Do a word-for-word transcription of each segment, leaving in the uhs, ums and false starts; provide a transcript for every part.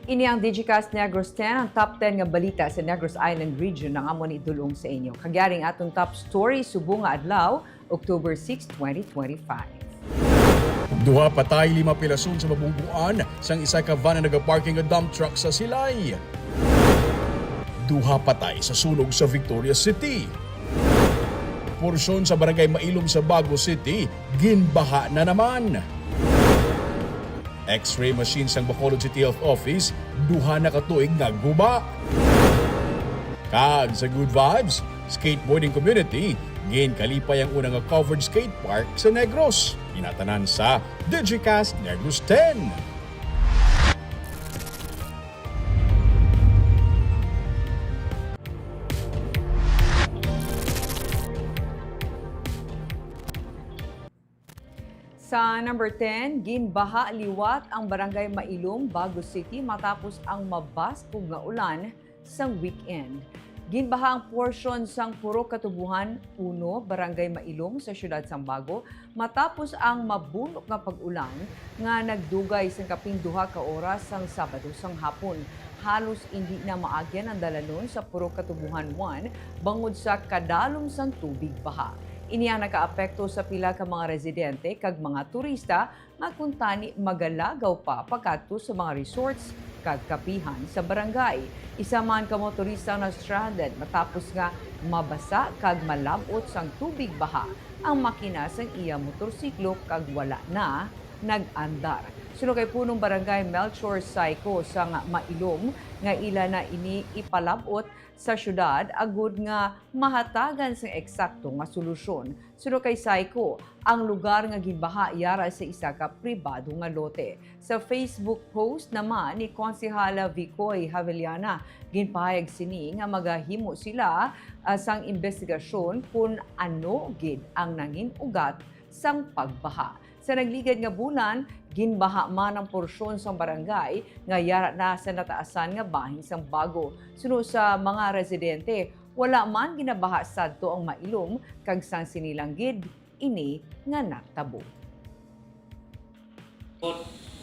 Ini ang Digicast Negros ten, ang top ten nga balita sa Negros Island Region ang amo ni idul-ong sa inyo. Kag yari ang aton top story subong nga adlaw, October six, twenty twenty-five. Duha patay, lima pilason sa mabungguan sang isa ka van nga nagaparking nga dump truck sa Silay. Duha patay sa sunog sa Victoria City. Porsyon sa Barangay Mailom sa Bago City ginbaha na naman. X-ray machine sang Bacolod City Health Office, duha na ka tuig nga guba. Kag sa Good Vibes, skateboarding community, ginkalipay ang una nga covered skate park sa Negros. Inatanan sa Digicast Negros ten. Sa number ten, ginbaha liwat ang Barangay Mailom, Bago City matapos ang mabaskog nga ulan sang weekend. Ginbaha ang porsyon sang Purok Katubuhan uno, Barangay Mailom sa siyudad sang Bago matapos ang mabunok nga pag-ulan nga nagdugay sang kapin duha ka oras sang Sabado sang hapon. Halos indi na maagyan ang dalanon sa Purok Katubuhan one bangod sa kadalom sang tubig baha. Ini ang nakaapekto sa pila ka mga residente kag mga turista nga kuntani magalagaw pa pakadto sa mga resorts kag kapihan sa barangay. Isa man ka motorista na stranded matapos nga mabasa kag malab-ot sang tubig baha ang makina sang iya motorsiklo kag wala na nag-andar. Suno kay Punong Barangay Melchor Saico sang Mailom nga ila na ini ipalab-ot sa syudad agud nga mahatagan sang eksakto nga solusyon. Suno kay Saico, ang lugar nga ginbaha yara sa isa ka pribado nga lote. Sa Facebook post naman ni Konsehala Vicoy Javellana, ginpahayag sini nga magahimo sila, ah, sang imbestigasyon kon ano gid ang nangin ugat sang pagbaha. Sa nagligad nga bulan, ginbaha man ang porsyon sang barangay nga yara na sa nataasan nga bahin sang Bago. Suno sa mga residente, wala man ginabaha sadto ang Mailom kag sang sini lang gid ini nga natabo.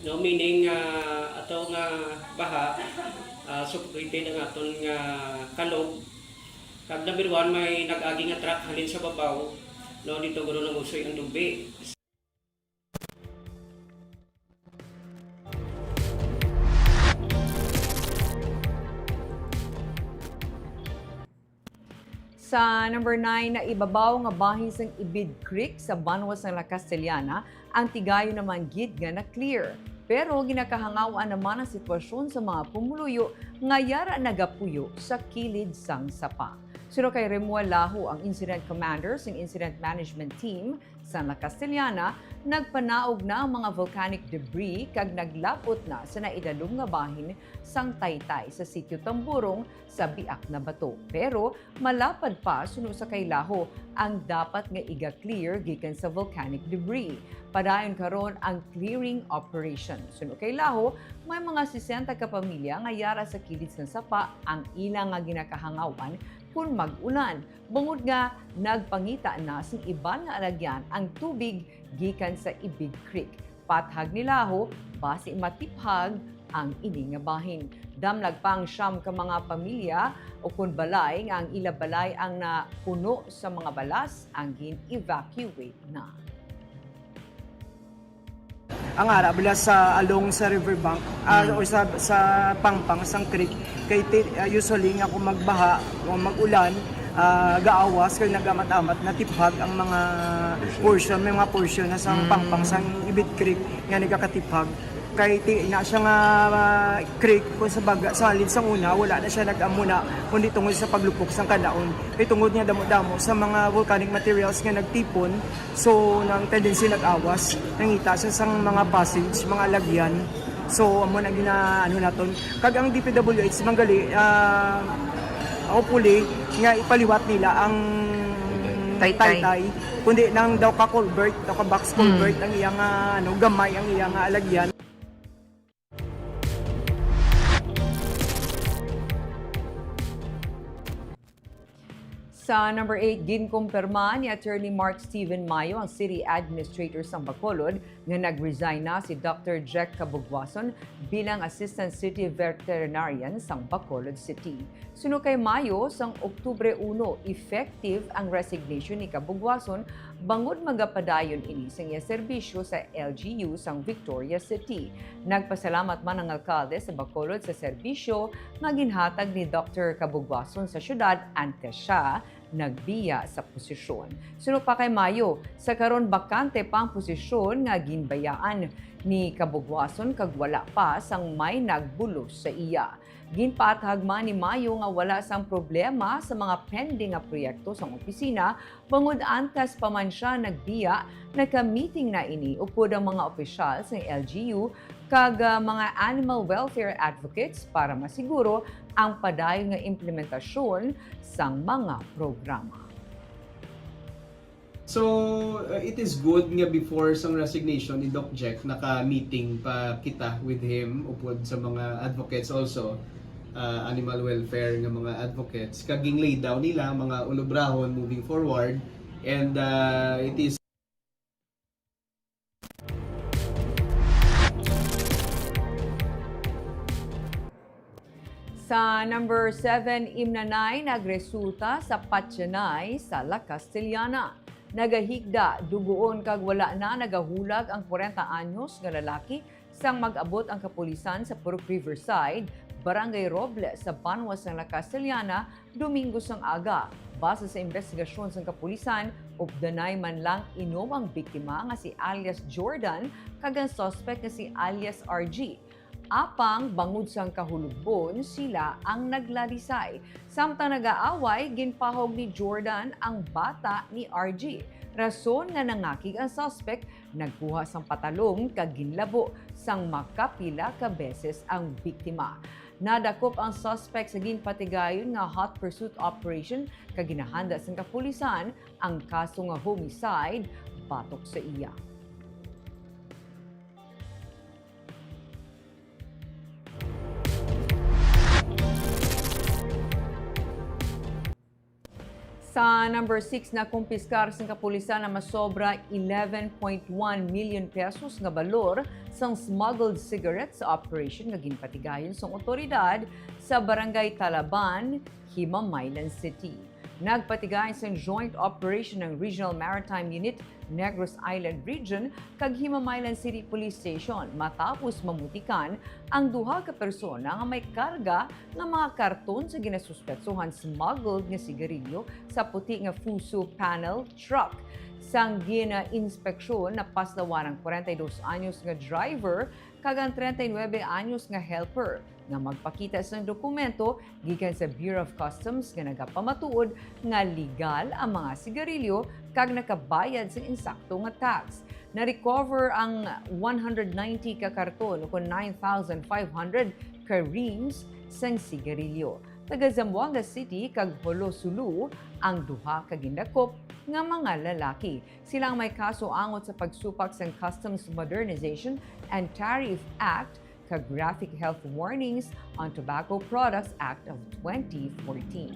No, meaning, ah, ato nga baha, ah, suffocated ang aton nga kalog. Kag number one, may nag-agi nga truck halin sa babaw, no, dito guro nag-usoy ang dubi. Sa number nine, naibabaw nga bahin sang Ibid Creek sa banwa sang La Castellana, ang tigayon naman gid nga na-clear. Pero ginakahangaw-an naman ang sitwasyon sa mga pumuluyo nga yara nagapuyo sa kilid sang sapa. Suno kay Remuel Laho, ang incident commander sang Incident Management Team, sa La Castellana, nagpanaog na ang mga volcanic debris kag naglab-ot na sa naidalom nga bahin sang Taytay sa Sitio Tamburong sa Biak na Bato. Pero malapad pa, suno sa kay Laho, ang dapat nga iga-clear gikan sa volcanic debris. Padayon karon ang clearing operation. Suno kay Laho, may mga sesenta ka pamilya nga yara sa kilid sang sapa ang ila nga ginakahangawan kon mag-ulan. Bangod nga nagpangita na sing iban nga alagyan ang tubig gikan sa Ibid Creek. Pathag ni Laho, basi matiphag ang ini nga bahin. Damlag pa ang siyam ka mga pamilya o kon balay nga ang ila balay ang napuno sa mga balas ang gin-evacuate na. Ang ara bala sa along sa riverbank, ah, Mm. or sa, sa pangpang sang creek, kay ti-, ah, usually nga kung magbaha o mag-ulan, ah, gaawas kay nag-amat-amat, natiphag ang mga Portion. portion, may mga portion na sa Mm. pangpang sang Ibid Creek nga nagakatiphag. Kay ti-, na siya nga, ah, creek, kung sa baga, sa halin sang una, wala na siya nag-amuna, kundi tungod sa paglupok sang kalaon. Kay tungod nga damo-damo sa mga volcanic materials nga nagtipon, so, nang tendency nag-awas, nangita siya sang mga passage, mga alagyan. So, amo na gina-, ano naton. Kag ang D P W H, manggali, ah, hopefully, nga ipaliwat nila ang Taytay. Taytay. Kundi nang daw ka culvert, daw ka box Mm. culvert ang iyang, ah, ano, gamay ang iyang, ah, alagyan. Sa number eight, ginkumpirma ni Attorney Mark Steven Mayo, ang City Administrator sang Bacolod, nga nag-resign na si Doctor Jack Cabugwason bilang Assistant City Veterinarian sang Bacolod City. Suno kay Mayo, sang Oktubre uno, effective ang resignation ni Cabugwason bangod magapadayon ini sang iya serbisyo sa L G U sang Victoria City. Nagpasalamat man ang alkalde sa Bacolod sa serbisyo nga ginhatag ni Doctor Cabugwason sa syudad antes siya nagbiya sa posisyon. Suno pa kay Mayo, sa karon bakante pa ang posisyon nga ginbayaan ni Cabugwason kag wala pa sang may nagbulos sa iya. Ginpaathag man ni Mayo nga wala sang problema sa mga pending nga proyekto sang opisina, bangod antes pa man siya nagbiya, nagka-meeting na ini upod ang mga opisyal sang L G U kag, ah, mga animal welfare advocates para masiguro ang padayon nga implementasyon sang mga programa. So, uh, it is good nga before sang resignation ni Doc Jack, naka-meeting pa kita with him upod sa mga advocates also, uh, animal welfare nga mga advocates. Kag ging-lay down nila ang mga ulobrahon moving forward. And, uh, it is Sa number seven, imnanay nagresulta sa patyanay sa La Castellana. Nagahigda, dugoon kag wala na nagahulag ang kwarenta anyos nga lalaki sang mag-abot ang kapulisan sa Purok Riverside, Barangay Robles, sa banwa sang La Castellana, Domingo sang aga. Base sa imbestigasyon sang kapulisan, updanay man lang inom ang biktima nga si alias Jordan kag ang suspect nga si alias R G. Apang bangod sang kahulogbon, sila ang naglalisay. Samtang nagaaway, ginpahog ni Jordan ang bata ni R G. Rason nga nangakig ang suspect, nagkuha sang patalom kag ginlabo sang makapila ka beses ang biktima. Nadakop ang suspect sa ginpatigayon nga hot pursuit operation kag ginahanda sang kapulisan ang kaso nga homicide batok sa iya. Sa number six, nakumpiskar sang kapulisan ang masobra eleven point one million pesos nga balor sang smuggled cigarettes sa operation nga ginpatigayon sang otoridad sa Barangay Talaban, Himamaylan City. Nagpatigayon sang joint operation ang Regional Maritime Unit Negros Island Region kag Himamaylan City Police Station matapos mamutikan ang duha ka persona nga may karga nga mga karton sa ginasuspetsohan smuggled nga sigarilyo sa puti nga Fuso panel truck. Sang gina-inspeksyon, napaslawan ang kwarenta y dos anyos nga driver kag ang treinta y nuebe anyos nga helper nga magpakita sang dokumento gikan sa Bureau of Customs nga nagapamatuod nga legal ang mga sigarilyo kag nakabayad sang insakto nga tax. Na-recover ang one hundred ninety ka karton, ukon nine thousand five hundred ka reams sang sigarilyo. Taga Zamboanga City kag Jolo, Sulu ang duha ka gindakop nga mga lalaki. Sila ang may kaso angot sa pagsupak sang Customs Modernization and Tariff Act kag Graphic Health Warnings on Tobacco Products Act of twenty fourteen.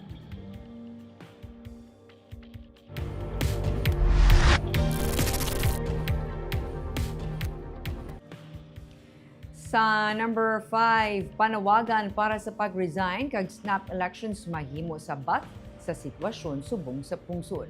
Sa number five, panawagan para sa pag-resign kag snap elections mahimo sabat sa sitwasyon subong sa pungsod.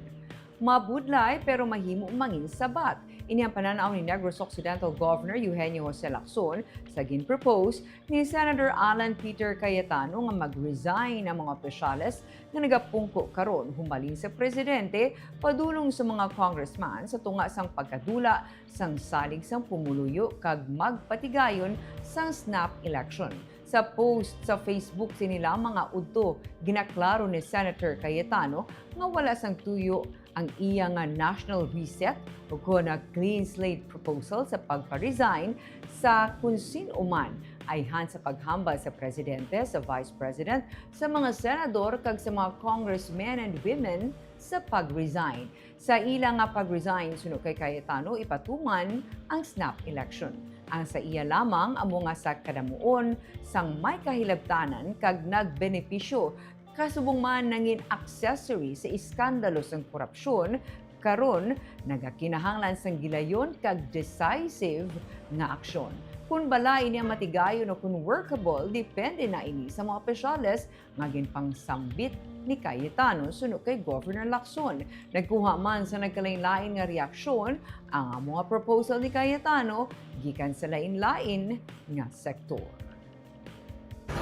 Mabudlay pero mahimo mangin sabat. Ini ang panan-aw ni Negros Occidental Governor Eugenio Jose Lacson sa gin-propose ni Senator Alan Peter Cayetano nga mag-resign ang mga opisyales nga nagapungko karon, humbalin sa presidente padulong sa mga congressman sa tunga sang pagkadula sang salig sang pumuluyo kag magpatigayon sang snap election. Sa post sa Facebook sini lamang nga udto, ginaklaro ni Senator Cayetano nga wala sang tuyo ang iya nga national reset ukon nga clean slate proposal sa pagpa-resign sa kon sin-o man, ayhan sa paghambal sa presidente, sa vice president, sa mga senador kag sa mga congressmen and women sa pag-resign. Sa ila nga pag-resign, suno kay Cayetano, ipatuman ang snap election. Ang sa iya lamang amo nga sa kadamuon sang may kahilabtanan kag nagbenepisyo Kasubong man nangin accessory sa iskandalo sang korupsyon, karon nagakinahanglan sang gilayon kag decisive nga aksyon. Kon bala ini ang matigayon o kon workable, depende na ini sa mga opisyales nga ginpangsambit ni Cayetano suno kay Governor Lacson. Nagkuha man sa nagkalain-lain nga reaksyon ang mga proposal ni Cayetano gikan sa lain-lain nga sektor.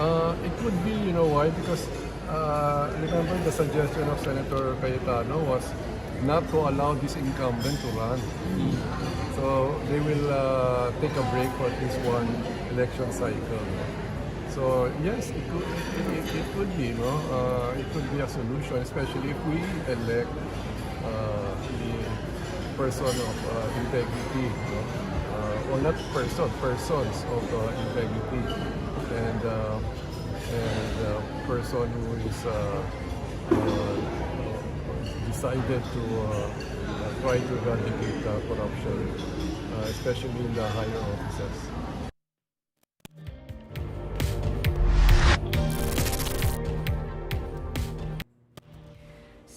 Uh, it would be, you know why? Because uh, remember the suggestion of Senator Cayetano was not to allow this incumbent to run. So they will uh, take a break for at least one election cycle. So yes, it could, it, it, it could be, no? Uh, it could be a solution, especially if we elect uh, a person of uh, integrity, no? Uh, or not person, persons of uh, integrity, and uh, and uh, person who is uh, uh, decided to uh, uh, try to eradicate uh, corruption, uh, especially in the higher offices.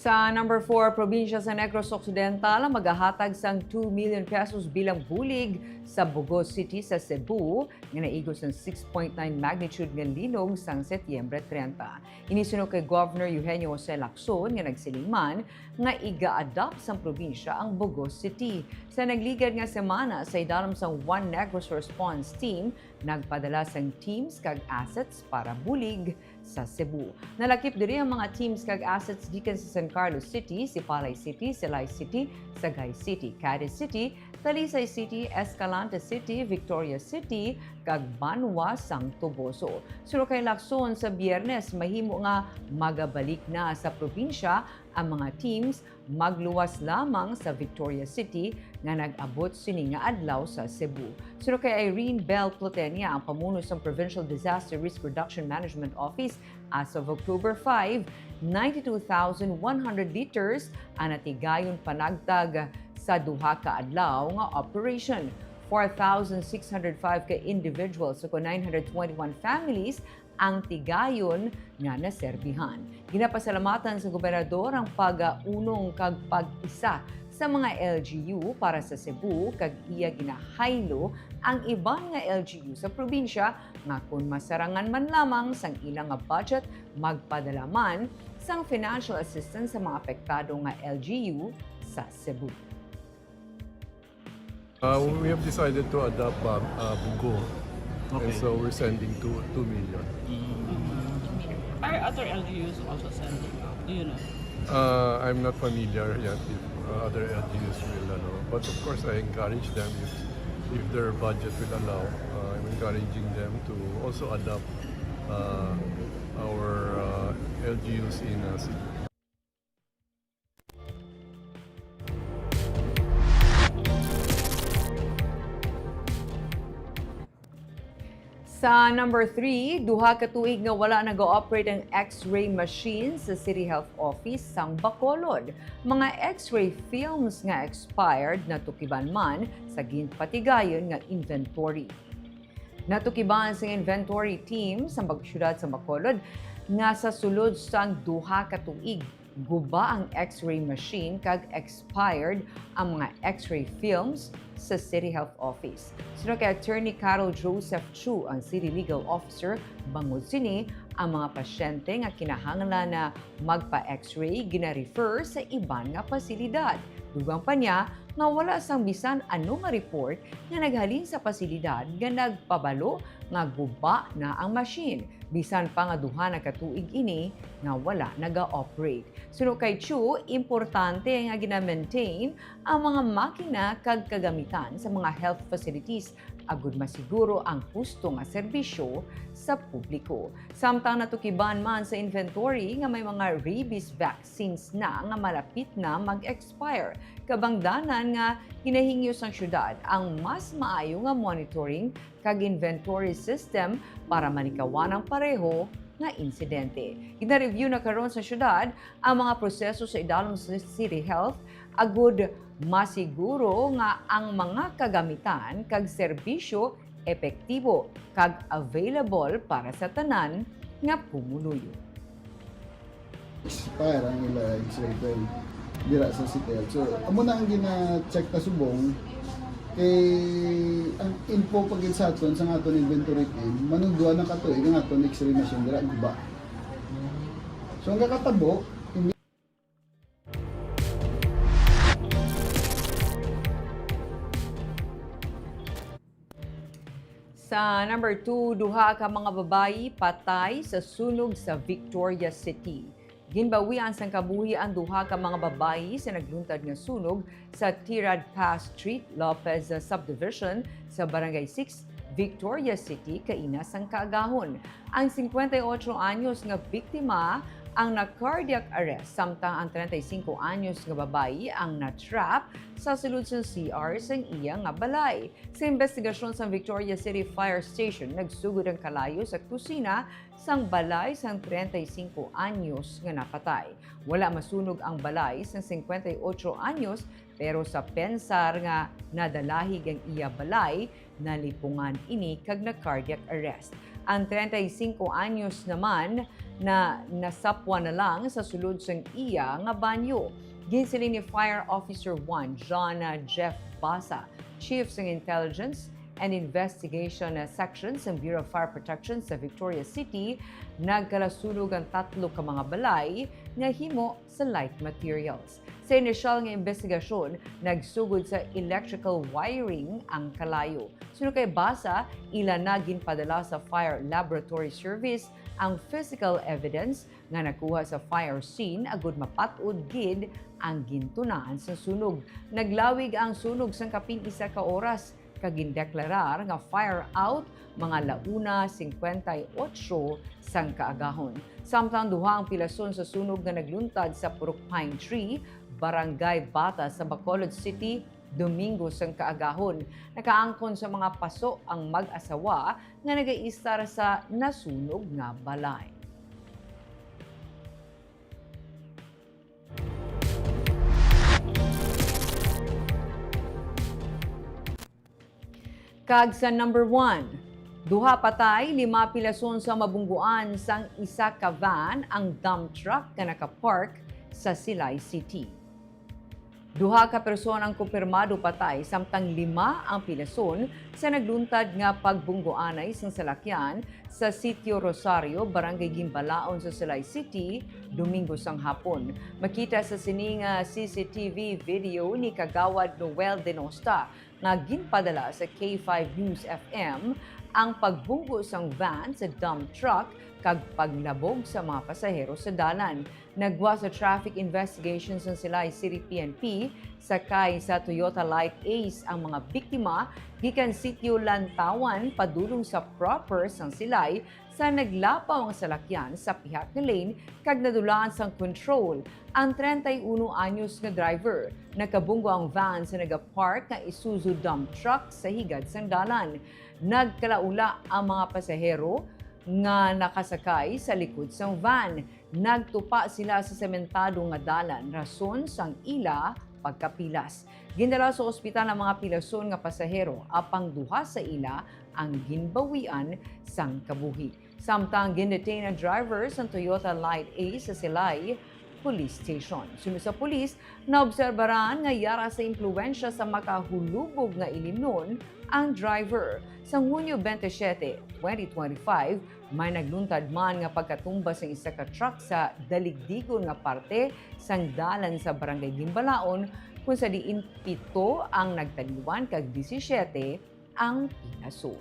Sa number four, probinsya sa Negros Occidental ang magahatag sang two million pesos bilang bulig sa Bogo City sa Cebu, nga naigo sang six point nine magnitude nga linog sang Setyembre treinta. Ini suno kay Governor Eugenio Jose Lacson, nga nagsiling man nga iga-adopt sang probinsya ang Bogo City. Sa nagligad nga semana, sa idalom sang One Negros Response Team, nagpadala sang teams kag assets para bulig sa Cebu. Nalakip diri ang mga teams kag assets gikan sa San Carlos City, Sipalay City, Silay City, Sagay City, Caris City, Talisay City, Escalante City, Victoria City, kag Banwa sang Toboso. Suno kay Lacson, sa Biyernes mahimo nga magabalik na sa probinsya ang mga teams magluwas lamang sa Victoria City nga nag-abot sini nga adlaw sa Cebu. Suno kay Irene Bell Plotenia, ang pamuno sang Provincial Disaster Risk Reduction Management Office, as of October five, ninety-two thousand one hundred liters ang natigayon panagtag sa duha ka adlaw nga operation. Four thousand six hundred five ka individuals ug nine hundred twenty-one families ang tigayon nga naserbihan. Ginapasalamatan sa gobernador ang pag-unong kag pag-isa sa mga L G U para sa Cebu, kag iya ginahaylo ang iban nga L G U sa probinsya nga kon masarangan man lamang sang ila nga budget, magpadala man sang financial assistance sa mga apektado nga L G U sa Cebu. Uh, we have decided to adopt um, uh, Bugo. Okay. And so we're sending two, two million. Are other L G Us also sending? Do you know? Uh, I'm not familiar yet if uh, other L G Us will allow. But of course, I encourage them if, if their budget will allow. Uh, I'm encouraging them to also adopt uh, our uh, L G Us in uh, Cebu. Sa number three, duha ka tuig nga wala nag-ooperate ang X-ray machine sa City Health Office sang Bacolod. Mga X-ray films nga expired natukiban man sa ginpatigayon nga inventory. Natukiban sang inventory team sang Bag-, Siyudad sang Bacolod nga sa sulod sang duha ka tuig, guba ang X-ray machine kag expired ang mga X-ray films sa City Health Office. Suno kay Attorney Carol Joseph Chu, ang City Legal Officer, bangod sini, ang mga pasyente nga kinahanglan na magpa-X-ray gina-refer sa iban nga pasilidad. Dugang pa niya nga wala sang bisan ano nga report nga naghalin sa pasilidad nga nagpabalo nga guba na ang machine, bisan pa nga duha na ka tuig ini nga wala naga-operate. Suno kay Chu, importante nga gina-maintain ang mga makina kag kagamitan sa mga health facilities agud masiguro ang husto nga serbisyo sa publiko. Samtang natukiban man sa inventory nga may mga rabies vaccines na nga malapit na mag-expire, kabangdanan nga ginahingyo sang siyudad ang mas maayo nga monitoring kag inventory system para malikawan ang pareho nga insidente. Gina-review na karon sa siyudad ang mga proseso sa idalom sa City Health agud masiguro nga ang mga kagamitan kag serbisyo epektibo kag available para sa tanan nga pumuluyo. Expire ang ila X-ray file dira sa C T L. So, amo na ang gina-check ta subong kay ang info pa gid sa aton sa aton inventory team, manugduan na katuig ang aton X-ray machine dira guba. So, ang kakatabo, Sa number two, duha ka mga babayi patay sa sunog sa Victoria City. Ginbawian sang kabuhi ang duha ka mga babayi sa nagluntad nga sunog sa Tirad Pass Street, Lopez Subdivision sa Barangay six, Victoria City, kaina sang kaagahon. Ang singkwenta y otso anyos nga biktima ang na-cardiac arrest, samtang ang treinta y cinco anyos nga babayi ang na-trap sa sulod sang C R sang iya nga balay. Sa imbestigasyon sang Victoria City Fire Station, nagsugod ang kalayo sa kusina sang balay sang treinta y cinco anyos nga napatay. Wala masunog ang balay sang singkwenta y otso anyos, pero sa pensar nga nadalahig ang iya balay, nalipungan ini kag na-cardiac arrest. Ang treinta y cinco anyos naman na nasapwan na lang sa sulod sang iya nga banyo. Ginsiling ni Fire Officer one, John, ah, Jeff Basa, Chief sang Intelligence and Investigation, ah, Section sang Bureau of Fire Protection sa Victoria City, nagkalasunog ang tatlo ka mga balay nga himo sa light materials. Sa inisyal nga imbestigasyon, nagsugod sa electrical wiring ang kalayo. Suno kay Basa, ila na ginpadala sa Fire Laboratory Service ang physical evidence nga nakuha sa fire scene agud mapat-od gid ang gintunaan sa sunog. Naglawig ang sunog sang kapin isa ka oras kag gindeklarar nga fire out mga launa singkwenta y otso sang kaagahon. Samtang duha ang pilason sa sunog nga nagluntad sa Purok Pine Tree, Barangay Bata sa Bacolod City, Domingo sang kaagahon. Nakaangkon sa mga paso ang mag-asawa nga nagaistar sa nasunog nga balay. Kag sa number one, duha patay, lima pilason sa mabungguan sang isa ka van ang dump truck nga nakapark sa Silay City. Duha ka personang kumpirmado patay, samtang lima ang pilason sa nagluntad nga pagbungguanay sang salakyan sa Sitio Rosario, Barangay Gimbalaon sa Silay City, Domingo sang hapon. Makita sa sini nga C C T V video ni Kagawad Noel Denosta nga ginpadala sa K five News F M ang pagbunggo sang van sa dump truck kag paglabog sa mga pasahero sa dalan. Nagwa sa traffic investigation sang Silay City P N P, sakay sa Toyota Light Ace ang mga biktima gikan Sitio Lantawan padulong sa proper sang Silay sa naglapaw ang salakyan sa pihak nga lane kag nadulaan sang control ang treinta y uno anyos nga driver. Nakabunggo ang van sa nagapark nga Isuzu dump truck sa higad sang dalan. Nagkalaula ang mga pasahero nga nakasakay sa likod sang van. Nagtupa sila sa sementado nga dalan, rason sang ila pagkapilas. Gindala sa ospital ang mga pilason nga pasahero, apang duha sa ila ang ginbawian sang kabuhi. Samtang gindetain ang driver sang Toyota Light Ace sa Silay Police Station. Suno sa pulis, naobserbaran nga yara sa impluwensya sa makahulubog nga ilimnon ang driver. Sa Hunyo twenty-seven, twenty twenty-five, may nagluntad man nga pagkatumba sang isa ka truck sa daligdigon nga parte sang dalan sa Barangay Gimbalaon, kung sa diin pito ang nagtaliwan kag disisiete ang pinasul.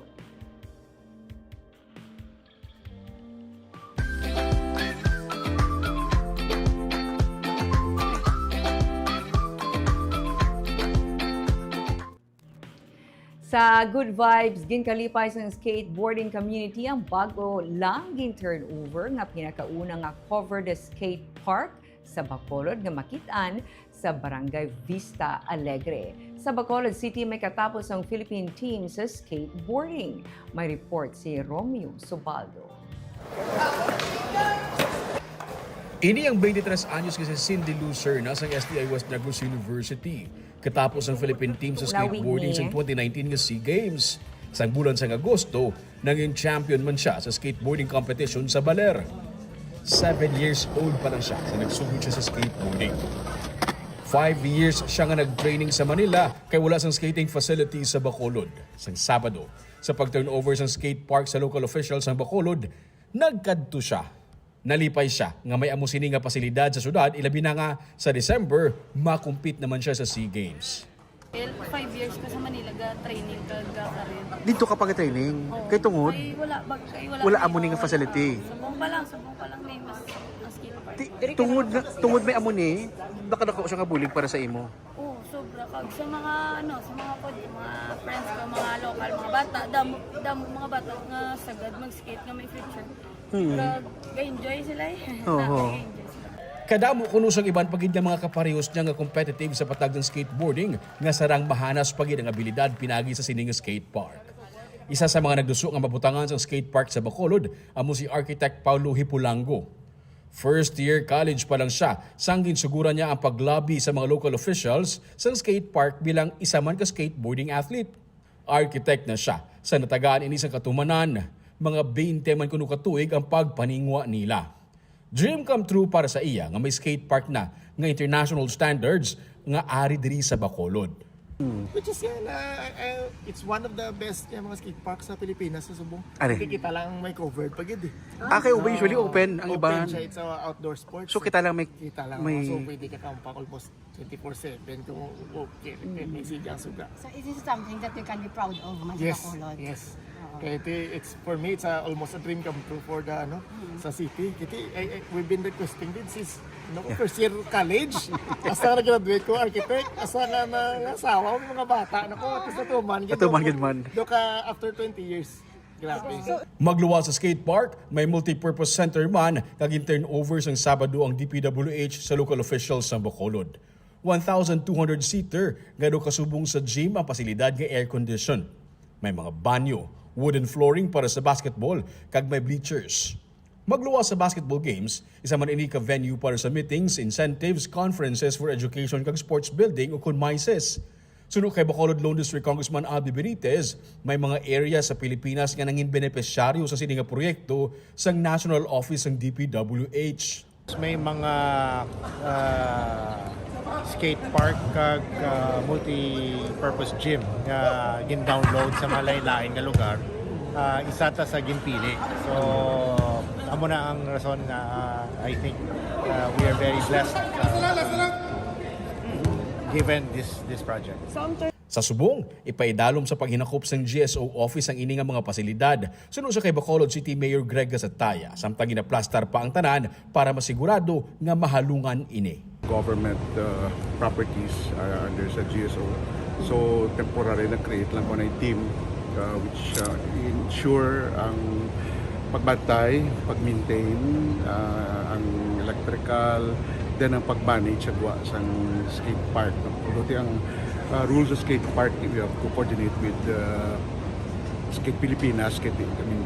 Sa Good Vibes, ginkalipay sang skateboarding community ang bago lang gin-turnover nga pinakauna nga covered skate park sa Bacolod nga makit-an sa Barangay Vista Alegre. Sa Bacolod City, may katapos ang Philippine team sa skateboarding. May report si Romeo Subaldo. Ini ang twenty-three anyos nga si Cindy Lucerna sang S T I West Negros University. Katapos ang Philippine team sa skateboarding sa twenty nineteen nga SEA Games, sang bulan sang Agosto, nangin champion man siya sa skateboarding competition sa Baler. Seven years old pa lang siya sa nagsugod siya sa skateboarding. Five years siya nga nag-training sa Manila kay wala sang skating facility sa Bacolod. Sang Sabado, sa pag-turnover sang skate park sa local officials sang Bacolod, nagkadto siya. Nalipay siya nga may amo sini nga pasilidad sa syudad, ilabi na nga sa December, makumpit naman siya sa SEA Games. Well, five years ko sa Manila, ga-training ka, ga-career. Dito ka pag-training? Oo. Kay tungod? Ay, wala, bag, ay, wala, Wala may amo ni nga mga facility? Subong pa lang, subong pa lang may mas, mas skate park. Ti- tungod na, tungod may amo ni, baka dako siya nga bulig para sa imo. Oo, sobra. Kag sa mga, ano, sa mga pod, mga friends ko, mga local, mga bata, damo, damo mga bata nga sagad mag-skate nga may future. Hmm. Kag, ga-enjoy sila eh. Oo. Ga-enjoy sila. Kadamo kuno sang iban pa gid nga mga kaparehos niya nga competitive sa patag sang skateboarding nga sarang mahanas pa gid ang abilidad pinagi sa sining skate park. Isa sa mga nagduso nga mabutangan sang skate park sa Bacolod amo si Architect Paulo Hipulango. First year college pa lang siya sang ginsuguran niya ang pag-lobby sa mga local officials sang skate park bilang isa man ka skateboarding athlete. Architect na siya sa natagaan ini sang katumanan, mga twenty man kuno ka tuig ang pagpaningwa nila. Dream come true para sa iya nga may skate park na nga international standards nga ari diri sa Bacolod. Which is yan, uh, uh, it's one of the best nga mga skate park sa Pilipinas sa Subong. Are. Hindi kita lang may covered pa gid eh. Ah, kay usually open ang Open iban. Siya, it's uh, outdoor sports. So kita lang may Kita lang. may So pwede ka kampak almost twenty-four seven kung okay, may sige ang suga. So is this something that you can be proud of, Manila Yes, Bacolod? Yes. Kaya ito, it's, for me, it's uh, almost a dream come true for the, ano, sa city. Kasi I, I, we've been requesting din since, no, first year college. Hasta na graduate ko, architect. Hasta na, na, na asawa, may mga bata. Naku, at least natuman. Natuman gid man. Do ka after twenty years. Grabe. Magluwas sa skate park, may multi-purpose center man kag gin-turnover sang Sabado ang D P W H sa local officials sa Bacolod. One thousand two hundred seater nga daw kasubong sa gym ang pasilidad nga air condition. May mga banyo, wooden flooring para sa basketball, kag may bleachers. Magluwas sa basketball games, isa man ini ka venue para sa meetings, incentives, conferences for education kag sports building o kon MICES. Suno kay Bacolod Lone District Congressman Abby Benitez, may mga area sa Pilipinas nga nangin benepisyaryo sa sini nga proyekto sang National Office sang D P W H. May mga ah, skate park kag ah, multi-purpose gym nga gin-download sa mga lain-lain nga lugar. Ah, isa ta sa ginpili. So, amo na ang rason nga ah, I think ah, we are very blessed ah, given this this project. Sa subong, ipaidalom sa paghinakop sang G S O office ang ini nga mga pasilidad, suno sa kay Bacolod City Mayor Greg Gasataya, samtang ginaplastar pa ang tanan para masigurado nga mahalungan ini. Government uh, properties uh, under sa G S O. So temporary na create lang ko na team uh, which uh, ensure ang pagbantay, pag-maintain, uh, ang electrical, then ang pag-manage sa gwa sang skate park. No? Pagbuti ang uh, rules of skate park, we have to coordinate with uh, Skate Pilipinas, Skate, I mean,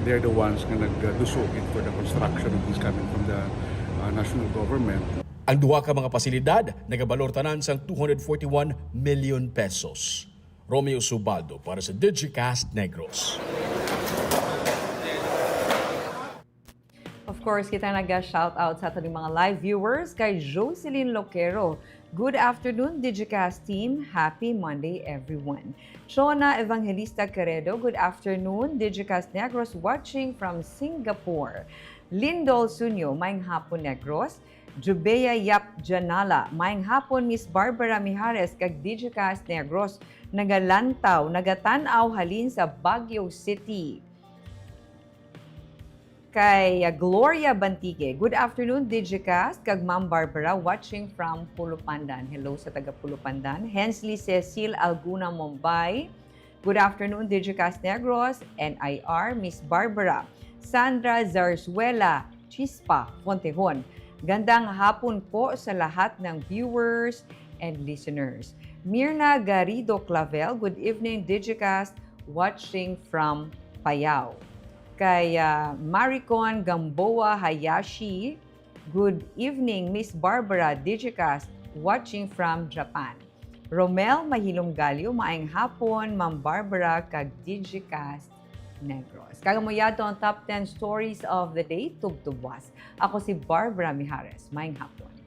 they're the ones nga nagduso gid for the construction of this coming from the uh, national government. Ang duha ka mga pasilidad nagabalor tanan sang two hundred forty-one million pesos. Romeo Subaldo para sa Digicast Negros. Of course, kita naga-shout out sa ating mga live viewers kay Jocelyn Loquero. Good afternoon, Digicast team. Happy Monday, everyone. Shona Evangelista Queredo, good afternoon. Digicast Negros watching from Singapore. Lindol Sunyo, maayong hapon, Negros. Jubea Yap Janala, maayong hapon, Miss Barbara Mijares kag Digicast Negros. Nagalantaw, nagatan-aw halin sa Baguio City. Kay uh, Gloria Bantigue, good afternoon, Digicast, kag Ma'am Barbara, watching from Pulupandan. Hello sa taga Pulupandan. Hensley Cecil Alguna Mombay, good afternoon, Digicast Negros, N I R, Miss Barbara. Sandra Zarzuela Chispa Fontehon, gandang hapon po sa lahat ng viewers and listeners. Mirna Garrido Clavel, good evening, Digicast, watching from Payao. Kay ah, Maricon Gamboa Hayashi, good evening, Miss Barbara, Digicast, watching from Japan. Romel Mahilom Galio, maayong hapon, Ma'am Barbara, kag Digicast Negros. Kag amo yadto ang top ten stories of the day, tubtubwas. Ako si Barbara Mijares. Maayong hapon.